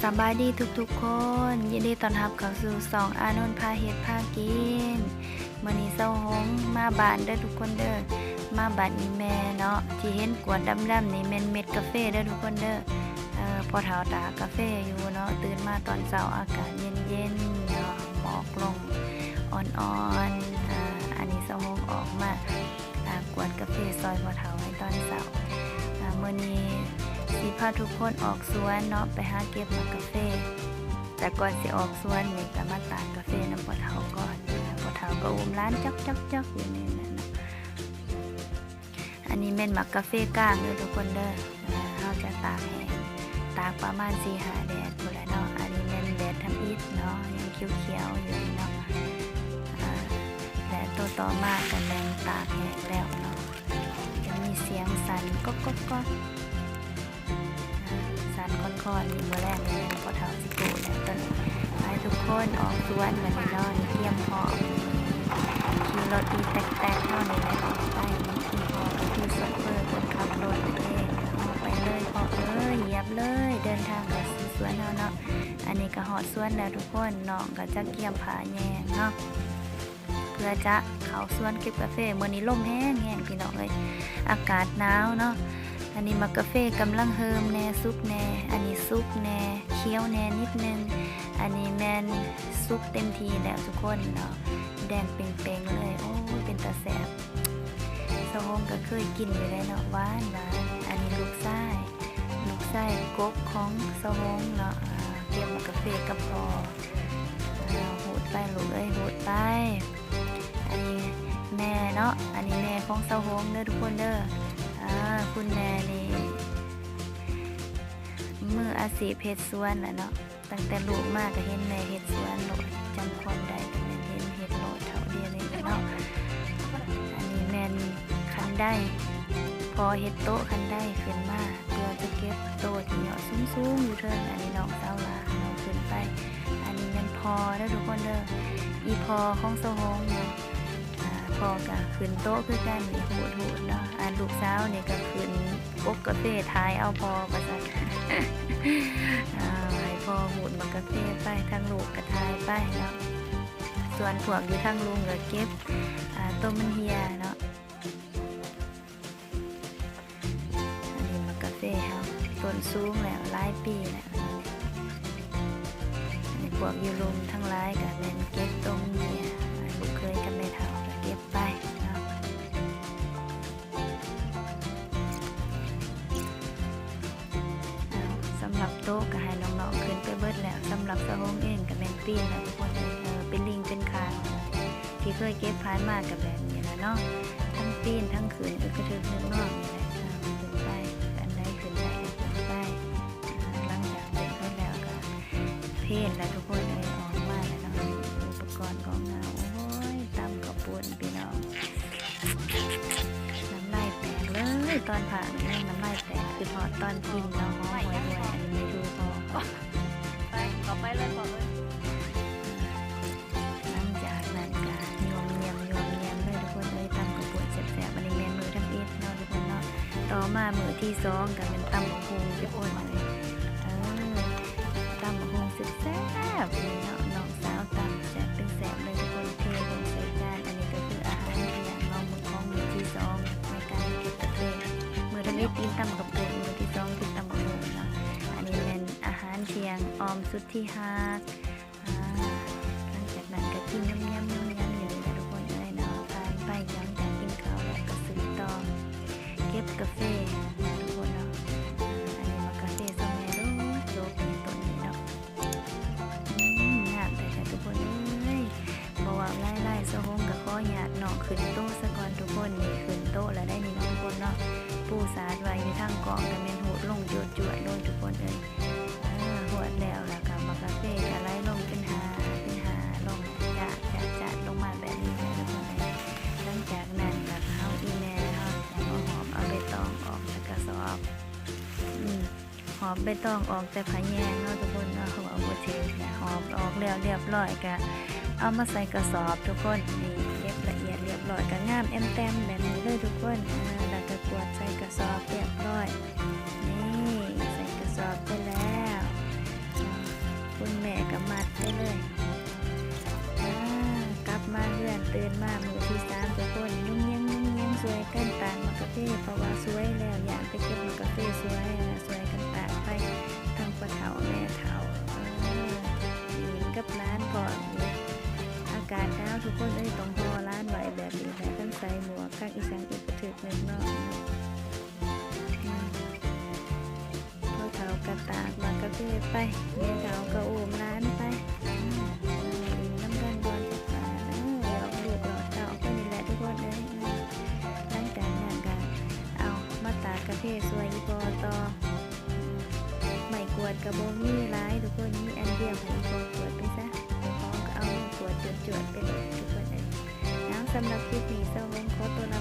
ສະບາຍດີທຸກໆຄົນ, ຍິນດີຕ້ອນຮັບເຂົ້າສູ່ຊ່ອງອານົນພາເຮັດພາກິນ. ມື້ນີ້ເຊົາໂຮງມາບ້ານເດີທຸກຄົນເດີ, ມາບ້ານອີ່ແມ່ເນາະ. ທີ່ເຫັນກວດດຳໆນີ້ແມ່ນເມັດກາເຟເດີທຸກຄົນເດີ. ເອີ ພໍ່ເຖົ້າຕາກກາເຟຢູ່ເນາະ, ຕື່ນມາຕອນເຊົ້າອາກາດເຢັນໆເນາະ, ໝອກລົງອ່ອນໆ. ອາ ອັນນີ້ເຊົາໂຮງອອກມາ ອາ ກວດກາເຟຊ່ອຍພໍ່ເຖົ້າໃນຕອນເຊົ້າ. ອາ ມື້ນີ້ຊິພາທຸກຄົນອອກສວນເນາະ, ໄປຫາເກັບໝາກກາເຟ. ແຕ່ກ່ອນຊິອອກສວນນີ້ກໍມາຕາກກາເຟນຳພໍ່ເຖົ້າກ່ອນ. ອາ ພໍ່ເຖົ້າກໍອຸ້ມຫຼານຈອກໆໆຢູ່ນີ້ແຫຼະເນາະ. ອັນນີ້ແມ່ນໝາກກາເຟກ້າງເດີທຸກຄົນເດີ. ອາ ເຮົາຈະຕາກແຫ້ງ, ຕາກປະມານສີ່ຫ້າແດດພຸ້ນແຫຼະເນາະ. ອັນນີ້ແມ່ນແດດທຳອິດເນາະ, ຍັງຂຽວໆຢູ່ເນາະ. ອາ ແລະ ໂຕຕໍ່ມາກໍແມ່ນຕາກແຫ້ງແລ້ວເນາະ, ຈະມີສຽງສັ່ນກອກໆໆ. ອາ ສັ່ນຄ່ອນໆ ນີ້ ມື້ແລງນີ້ແມ່ນພໍ່ເຖົ້າຊິໂກ້ແລ້ວ. ຕອນນີ້ໄປທຸກຄົນອອກສວນບັດນີ້ເນາະ, ນີ້ກຽມພ້ອມ ຂີ່ລົດອີແຕັກໆເຮົານີ້ແຫຼະອອກໄປ. ນີ້ພໍ່ກໍຄືໂຊເຟີ້ຄົນຂັບລົດເດ້. ເອົາໄປເລີຍພໍ່ເອີຍ, ຢຽບເລີຍ, ເດີນທາງເຂົ້າສູ່ສວນເຮົາເນາະ. ອັນນີ້ກໍຮອດສວນແລ້ວທຸກຄົນ, ນ້ອງກໍຈະກຽມຜ້າແຍງເນາະ ເພື່ອຈະເຂົ້າສວນເກັບກາເຟ. ມື້ນີ້ລົມແຮງໆ ພີ່ນ້ອງເອີຍ, ອາກາດໜາວເນາະ. ອັນນີ້ໝາກກາເຟກຳລັງເຫີມແດ່ ສຸກແດ່, ອັນນີ້ສຸກແດ່ ຂຽວແດ່ນິດໜຶ່ງ. ອັນນີ້ແມ່ນສຸກເຕັມທີ່ແລ້ວທຸກຄົນເນາະ, ແດງເປັງໆເລີຍ. ໂອ້ຍ ເປັນຕາແຊບ. ສາວຫົງກໍເຄີຍກິນຢູ່ເດ້ເນາະ, ຫວານໆ. ອັນນີ້ລູກຊາຍ, ລູກຊາຍກົກຂອງສາວຫົງເນາະ, ເກັບໝາກກາເຟກັບພໍ່. ອາ ຫູດໄປລູກເອີຍ ຫູດໄປ. ອັນນີ້ແມ່ເນາະ, ອັນນີ້ແມ່ຂອງສາວຫົງເດີທຸກຄົນເດີ. ອາ ຄຸນແມ່ນີ້ມືອາຊີບເຮັດສວນແຫຼະເນາະ, ຕັ້ງແຕ່ລູກມາກໍເຫັນແມ່ເຮັດສວນໂລດ, ຈຳຄວາມໄດ້ກໍແມ່ນເຫັນເຮັດໂລດເທົ່າດຽວນີ້ແຫຼະເນາະ. ອັນນີ້ແມ່ນຄັນໄດ, ພໍ່ເຮັດໂຕະຄັນໄດຂຶ້ນມາ ເພື່ອຈະເກັບໂຕທີ່ຍອດສູງໆຢູ່ເທິງ. ອັນນີ້ນ້ອງສາວຫຼ້າເນາະ ຂຶ້ນໄປ. ອັນນີ້ແມ່ນພໍ່ເດີທຸກຄົນເດີ, ອີ່ພໍ່ຂອງສາວຫົງເນາະ. ອາ ພໍ່ກໍຂຶ້ນໂຕະຄືກັນ ນີ້ຫູດໆເນາະ. ອາ ລູກສາວນີ້ກໍຂຶ້ນກົກກາເຟ ຖ່າຍເອົາພໍ່ວ່າຊັ້ນ. ອາ ໃຫ້ພໍ່ຫູດໝາກກາເຟໄປ, ທາງລູກກໍຖ່າຍໄປເນາະ, ສ່ວນພວກຢູ່ທາງລຸ່ມກໍເກັບ ອາ ໂຕມັນເຫ່ຍເນາະ. ອັນນີ້ໝາກກາເຟເຮົາ ຕົ້ນສູງແລ້ວ ຫຼາຍປີແລ້ວ. ອັນນີ້ພວກຢູ່ລຸ່ມທັງຫຼາຍກໍແມ່ນເກັບຕົງເຫຍື່ອ ລູກເຂີຍກັບແມ່ເຖົ້າກໍເກັບໄປເນາະ. ສຳລັບໂຕະກໍໃຫ້ນ້ອງໆຂຶ້ນໄປເບິດແລ້ວ. ສຳລັບສາວຫົງເອງກໍແມ່ນປີນແລ້ວທຸກຄົນເອີຍ, ເປັນລິງເປັນຄານ. ທີ່ເຄີຍເກັບຜ່ານມາກໍແບບນີ້ແຫຼະເນາະ, ທັງປີນທັງຂຶ້ນ ອຶກກະທຶກນຶກນອນນີ້ແຫຼະ. ຂຶ້ນໄປ ອັນໃດຂຶ້ນໄດ້ກໍຂຶ້ນໄປ. ຫຼັງຈາກຂຶ້ນໄປແລ້ວກໍເພນແລ້ວທຸກຄົນເອີຍ, ອອກມາແລ້ວເນາະ. ອຸປະກອນຂອງເຮົາ ໂອ້ຍ ຕຳເຂົ້າປຸ້ນພີ່ນ້ອງ, ນ້ຳລາຍແຕກເລີຍ. ຕອນພາກນີ້ຍັງນ້ຳລາຍແຕກ, ຄິດຮອດຕອນກິນເນາະ, ຫອມຫວຍໆ. ອັນນີ້ແມ່ທູພໍ່ ໄປ ເຂົ້າໄປເລີຍພໍ່ເອີຍ. ຫຼັງຈາກນັ້ນກະຍວມຢຽມ ຍວມຢຽມເລີຍທຸກຄົນເອີຍ, ຕຳເຂົ້າປຸ້ນແຊບໆ. ອັນນີ້ແມ່ນມື້ທຳອິດເນາະທຸກຄົນເນາະ. ຕໍ່ມາມື້ທີສອງກະແມ່ນຕຳບັກຫຸ່ງທຸກຄົນເອີຍ. ເອີ ຕຳບັກຫຸ່ງແຊບໆເລີຍເນາະ, ນ້ອງສາວຕຳແຊບເປັນແຊບເລີຍທຸກຄົນ. ເທລົງໃສ່ຈານ. ອັນນີ້ກໍຄືອາຫານທ່ຽງເນາະ ມື້ຂອງມື້ທີສອງໃນການເກັບກາເຟ. ມື້ທຳອິດກິນຕຳເຂົ້າປຸ້ນ, ມື້ທີສອງກິນຕຳບັກຫຸ່ງເນາະ. ອັນນີ້ແມ່ນອາຫານທ່ຽງອອມສຸດທີ່ຮັກ. ອາ ຫຼັງຈາກນັ້ນກໍກິນຍຳໆໆຢູ່ນີ້ແຫຼະທຸກຄົນເອີຍເນາະ. ຜ່ານໄປ ຫຼັງຈາກກິນເຂົ້າແລ້ວກໍສືບຕໍ່ເກັບກາເຟເນາະທຸກຄົນເນາະ. ອັນນີ້ໝາກກາເຟຊອງແມ່ດົກໆ ນີ້ ຕົ້ນນີ້ເນາະ. ອືມ ງາມແທ້ໆທຸກຄົນເອີຍ, ບໍ່ເວົ້າຫຼາຍໆ ສາວຫົງກໍຂໍອະນຸຍາດນ້ອງຂຶ້ນໂຕະສາກ່ອນທຸກຄົນ. ນີ້ຂຶ້ນໂຕະແລ້ວໄດ໋ນີ້ເນາະທຸກຄົນເນາະ, ປູສາດໄວ້ຢູ່ທາງກ້ອງກໍແມ່ນຫູດລົງຈວດໆໂລດທຸກຄົນເອີຍ. ເອີ ຫວດແລ້ວ ແລ້ວກໍໝາກກາເຟກໍໄຫຼລົງເປັນຫາ ເປັນຫາລົງ ຈະ ຈະ ຈະລົງມາແບບນີ້ແຫຼະທຸກຄົນເອີຍ. ຫຼັງຈາກນັ້ນກໍເອົາອີ່ແມ່ເຮົາມາຫອບເອົາໃບຕອງອອກຈາກກະສອບ. ອືມ ຫອບໃບຕອງອອກແຕ່ຜ້າແຍງເນາະທຸກຄົນເນາະ, ເວົ້າບໍ່ຖືກນະ. ຫອບອອກແລ້ວລຽບຮ້ອຍ ກະເອົາມາໃສ່ກະສອບທຸກຄົນ. ນີ້ ເກັບລະອຽດລຽບຮ້ອຍ ກະງາມແອມແຕມແບບນີ້ເລີຍທຸກຄົນ. ອາ ແລ້ວກະກວດໃສ່ກະສອບລຽບຮ້ອຍ. ນີ້ ໃສ່ກະສອບໄປແລ້ວ. ອາ ໄປ ແມ່ເຖົ້າກໍອຸ້ມຫຼານໄປ ອືມ ຫຼິ້ນນຳກັນກ່ອນ ອາ ຫຼອກລູກຫຼອກເຕົ້າໄປນີ້ແຫຼະທຸກຄົນເອີຍ. ອາ ຫຼັງຈາກນັ້ນກໍເອົາມາຕາກກາເຟຊ່ວຍອີ່ພໍ່ຕໍ່ ໄມ້ກວາດກໍບໍ່ມີຫຼາຍທຸກຄົນ ມີອັນດຽວ ໃຫ້ອີ່ພໍ່ກວາດໄປຊະ ເຈົ້າຂອງກໍເອົາມາກວາດຈວດໆໄປໂລດທຸກຄົນເອີຍ. ເອົາ ສຳລັບຄລິບນີ້ ສາວຫົງຂໍຕົວລາ